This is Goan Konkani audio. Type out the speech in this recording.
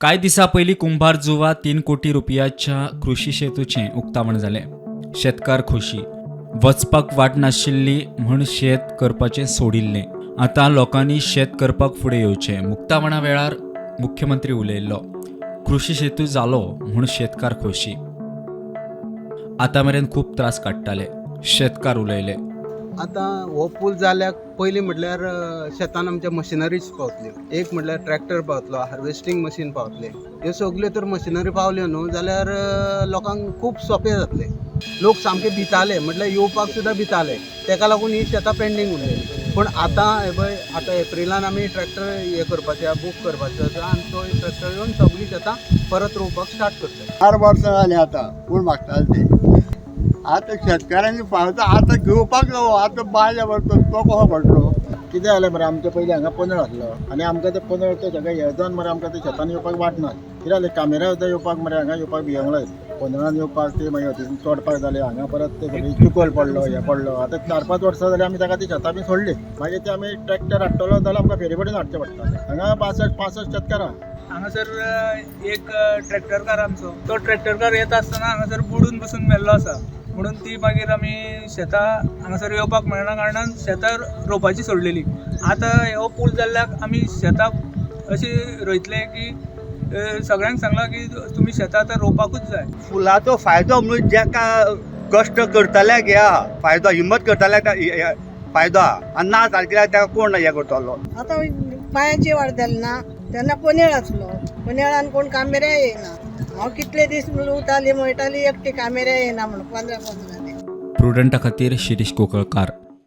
कांय दिसां पयलीं कुंभारजुवा 3 कोटी रुपयाच्या कृशी शेतूचें उक्तावण जालें. शेतकार खोशी. वचपाक वाट नाशिल्ली म्हूण शेत करपाचें सोडिल्लें. आतां लोकांनी शेत करपाक फुडें येवचें. उक्तावणा वेळार मुख्यमंत्री उलयल्लो. कृशी शेतू जालो म्हूण शेतकार खोशी. आतां मेरेन खूब त्रास काडटाले, शेतकार उलयले. आतां हो पूल जाल्याक पयलीं म्हटल्यार शेतान आमच्या मशिनरीज पावतल्यो. एक म्हटल्यार ट्रॅक्टर पावतलो, हार्वेस्टींग मशीन पावतलें. ह्यो सगल्यो तर मशिनरी पावल्यो न्हू जाल्यार लोकांक खूब सोंपें जातलें. लोक सामके भिताले, म्हटल्यार येवपाक सुद्दां भिताले. तेका लागून ही शेतां पेंडींग उरलेली. पूण आतां हे पळय, आतां एप्रिलान आमी ट्रॅक्टर हे करपाचे आहा, बूक करपाचो आसा आनी तो ट्रॅक्टर येवन सगळीं शेतां परत रोवपाक स्टार्ट करतले. 4 वर्सां जालीं आतां पूल मागताले ते. आतां शेतकारांनी फावता आतां घेवपाक जावो. आतां बायले व्हरतो तो कसो पडलो. कितें जालें मरे, आमचे पयलीं हांगा पनळ आसलो आनी आमकां ते पनळ ते सगळे हे जावन मरे आमकां ते शेतान येवपाक वाट ना. कितें जालें, कामेऱ्यां सुद्दां येवपाक मरे हांगा येवपाक भियेवंक लागली. पनळान येवपाक ते मागीर हती चोडपाक जाले हांगा, परत ते सगळे चिकोल पडलो, हें पडलो. आतां 4-5 वर्सां जालीं आमी ताका ती शेतां बी सोडली. मागीर ते आमी ट्रॅक्टर हाडटलो जाल्यार आमकां फेरी कडेन हाडचें पडटालें. हांगा 65 शेतकारां. हांगासर एक ट्रॅक्टरकार आमचो, तो ट्रॅक्टरकार येता आसतना हांगासर बुडून बसून मेल्लो आसा. म्हणून ती मागीर आमी शेतां हांगासर येवपाक मेळना कारणान शेतां रोवपाची सोडलेली. आतां हो पूल जाल्ल्याक आमी शेतां अशी रोयतले की सगळ्यांक सांगलां की तुमी शेतां आतां रोवपाकूच जाय. पुलाचो फायदो म्हणून जेका कश्ट करतल्याक हे आहा फायदो, हिम्मत करतल्याक फायदो आहा आनी ना सारकेल्याक ताका कोण हें करतलो. आतां पांयाची वाड जाली ना तेन्ना पनेळ आसलो, पनेळान कोण कामेऱ्या येयना. हांव कितले दीस लुवताली मळटाली एकटी, कामेऱ्या येयना म्हणून 15-15 दीस. प्रुडंटा खातीर शिरीष कोकळकार.